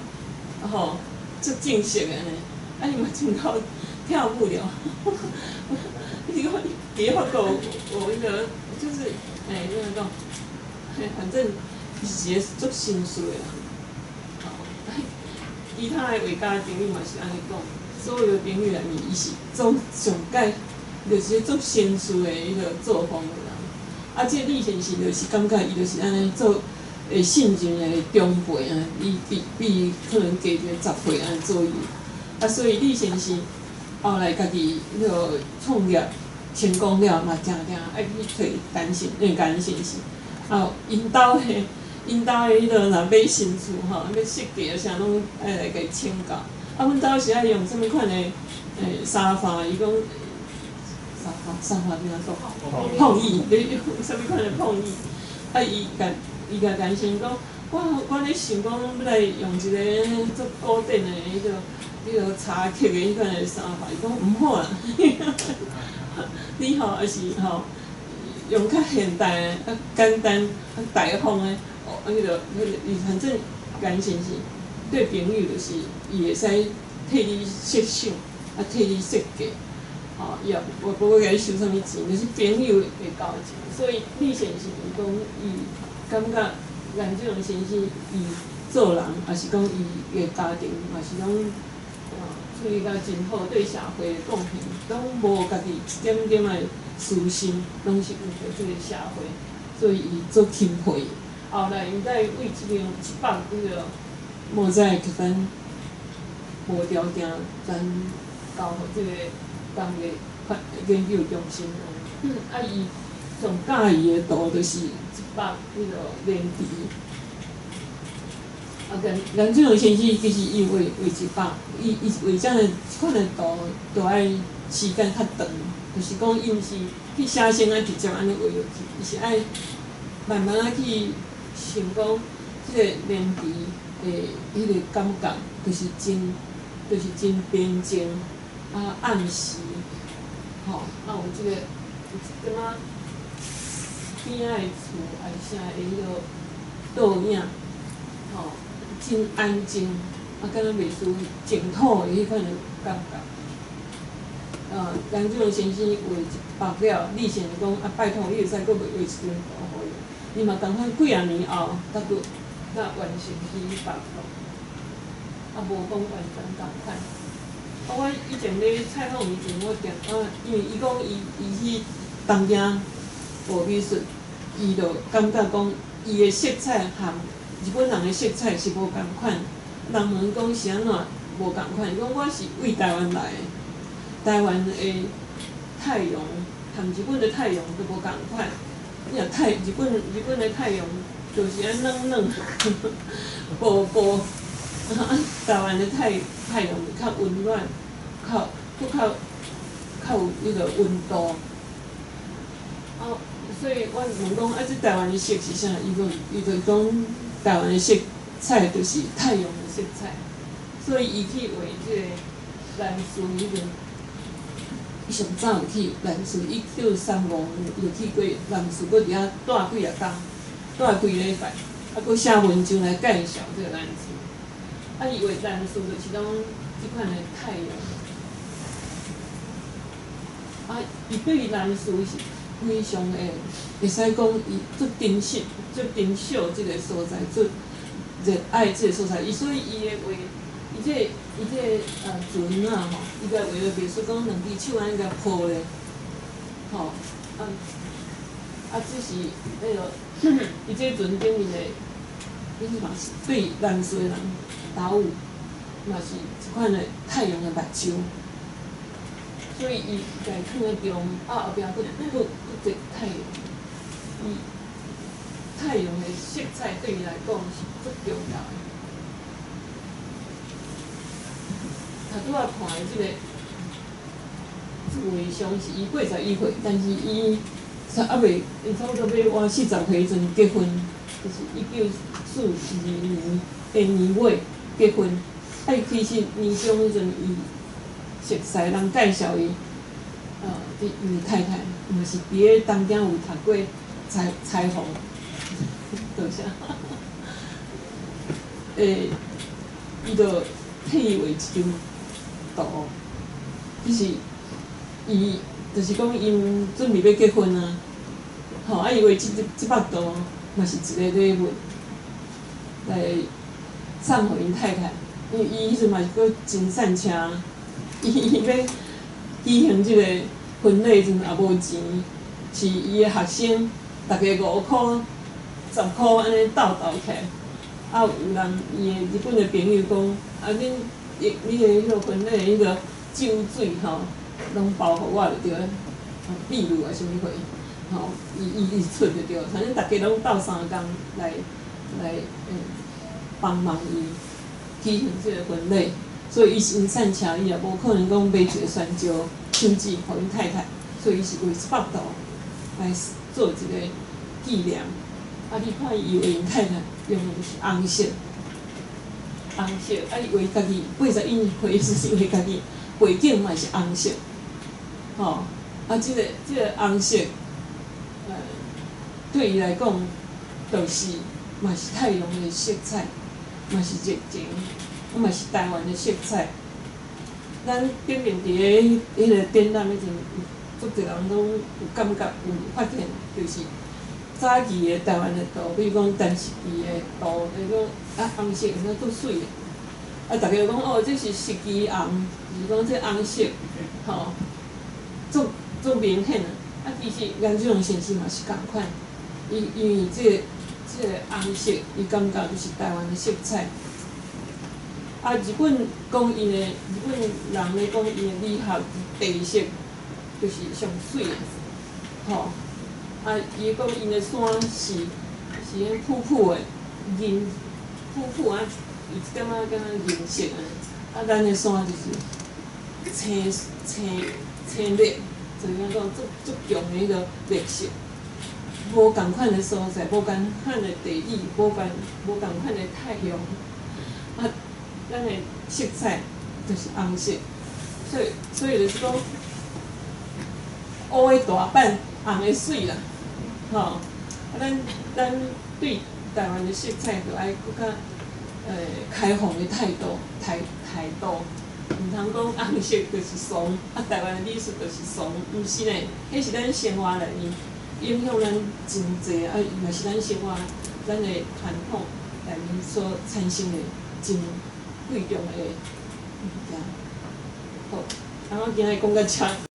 吼足正式的按呢。啊，伊嘛真夠跳舞了。你講佇法國有彼個，就是欸，怎講？反正伊是一個足紳士的人。其他的畫家朋友嘛是按呢講，所有的朋友內面，伊是做上蓋，就是足紳士的彼个作風的人。啊，這個李先生就是感覺伊就是按呢做，會信任的長輩啊，伊比比伊可能加一个10歲按呢左右。啊，所以李先生後來家己彼个創業成功了，嘛定定愛去揣陳先顏先生。啊，𪜶兜的。𪜶兜的彼落若買新厝吼，欲設計啊啥攏愛來共伊請教。啊，阮兜是愛用啥物款的沙發？伊講沙發沙發欲按怎講？碰椅，欲用啥物款的碰椅？啊，伊共伊共顏先生講，我咧想講欲來用一个足古典的彼个茶客的彼款的衫法，伊講毋好啦，你吼抑是吼用較現代的、較簡單、較大方的，哦，彼个，伊反正顏先生對朋友就是伊會使替你設想，啊替你設計，吼，伊也無無欲共你收啥物錢，就是朋友的交情。所以李先生伊講，伊感覺顏志龍先生伊做人，抑是講伊的家庭，嘛是攏處理甲真好，對社會的貢獻，攏無家己一點點的私心，攏是為著這个社會，所以伊足欽佩伊。後來𪜶才為這間一幅彼个莫再給咱無條件，咱交予這个工藝研究中心。啊，伊上佮意的圖就是這幅彼个蓮池。啊，顏顏志龍先生其實伊畫畫一幅，伊畫這樣這款的圖，都愛時間較長，就是講伊毋是去寫生啊，直接按呢畫落去，伊是愛慢慢仔去想講，這个蓮池的彼个感覺，就是真平靜，啊暗時，吼，啊有這个有一點仔邊仔的厝，抑是啥的彼个倒影，吼，真安靜，啊，敢若袂輸淨土的彼款的感覺。顏志龍先生畫一幅了，李先生講啊，拜託你會使閣畫一張圖予伊。伊嘛仝款幾仔年後，才完成彼幅圖，啊，無講完全仝款。啊，我以前咧採訪伊陣，我定啊，因為伊講伊去東京學美術，伊就感覺講伊的色彩和日本人的色彩是無仝款。人問講是按怎無仝款？伊講我是為台灣來的，台灣的太陽和日本的太陽都無仝款。你若太日本的太陽就是按軟軟，薄薄，啊，台灣的太陽較溫暖，較閣較有彼个溫度。啊，所以阮問講啊，這台灣的色是啥？伊就講台灣的色彩就是太陽的色彩，所以伊去畫這个蘭嶼彼陣，伊上早有去蘭嶼，1935年伊就去過蘭嶼，閣佇遐蹛幾仔工，蹛幾禮拜，啊，閣寫文章來介紹這個蘭嶼。啊，伊畫蘭嶼就是講這款的太陽。啊，伊對蘭嶼是非常的，會使講伊足珍惜、足珍惜這个所在，足熱愛這个所在。伊所以伊的畫，伊這個船仔吼，伊共畫了袂輸講兩支手按呢共抱咧，吼，啊，這是彼个，伊這船頂面的，伊嘛是對蘭嶼的人島嶼，嘛是這款的太陽的目睭。所以伊共囥佇中，啊後壁閣閣一個太陽，伊太陽的色彩對伊來講是足重要的。頭拄仔看的這个畫像是伊81歲，但是伊猶未，伊差不多欲滿40歲彼陣結婚，就是1942年的年尾結婚。啊，伊其實年終彼陣伊熟似人介紹伊，佇伊的太太，嘛是佇咧東京有讀過裁縫，多謝。伊就替伊畫一張圖，就是伊就是講𪜶準備欲結婚啊，吼啊！伊畫這幅圖嘛是一个禮物來送予𪜶太太，因為伊彼陣嘛是閣真散車，伊欲舉行這个婚禮時陣也無錢，是伊的學生，逐家5箍、10箍按呢鬥鬥起來，啊有人伊的日本的朋友講，啊恁你的彼个婚禮的彼个酒水吼，攏包予我就對了，秘魯抑啥物貨，吼，伊出就對，反正逐家攏鬥相共來幫忙伊舉行這个婚禮，所以伊真散車，伊也無可能講買一个旋石手指予𪜶太太，所以伊是畫這幅圖來做一个紀念。啊，你看伊畫𪜶太太用的就是紅色，紅色，啊，伊畫家己81歲時畫家己背景嘛是紅色，吼，啊，這個紅色，對伊來講，就是嘛是太陽的色彩，嘛是熱情，啊嘛是台灣的色彩。咱頂面佇咧彼個展覽彼陣，足濟人攏有感覺，有發現，就是早期的台灣的圖，比如講陳式奇的圖，就是講啊紅色按怎足媠的，啊，逐家講哦，這是石岐紅，就是講這紅色，吼，足足明顯啊！啊，其實顏志龍先生嘛是仝款，伊因為這個紅色，伊感覺就是台灣的色彩。啊，日本講𪜶的日本人咧講𪜶的美學地色，就是上媠的，吼。啊，伊講𪜶的山是彼瀑布的銀瀑布啊，有一點仔敢若銀色的。啊，咱的山就是青青青綠，就是講足足強的彼個綠色。無仝款的所在，無仝款的地理，無仝款的太陽，啊，咱的色彩就是紅色，所以就是講，烏的大阪，紅的媠啦，吼！啊，咱對台灣的色彩，著愛閣較開放的態度，毋通講紅色就是慫，啊，台灣的美術就是慫，毋是呢，彼是咱生活內面影響咱真濟，啊，嘛是咱生活咱的傳統內面所產生的真貴重的物件。好，啊，我今日講到遮。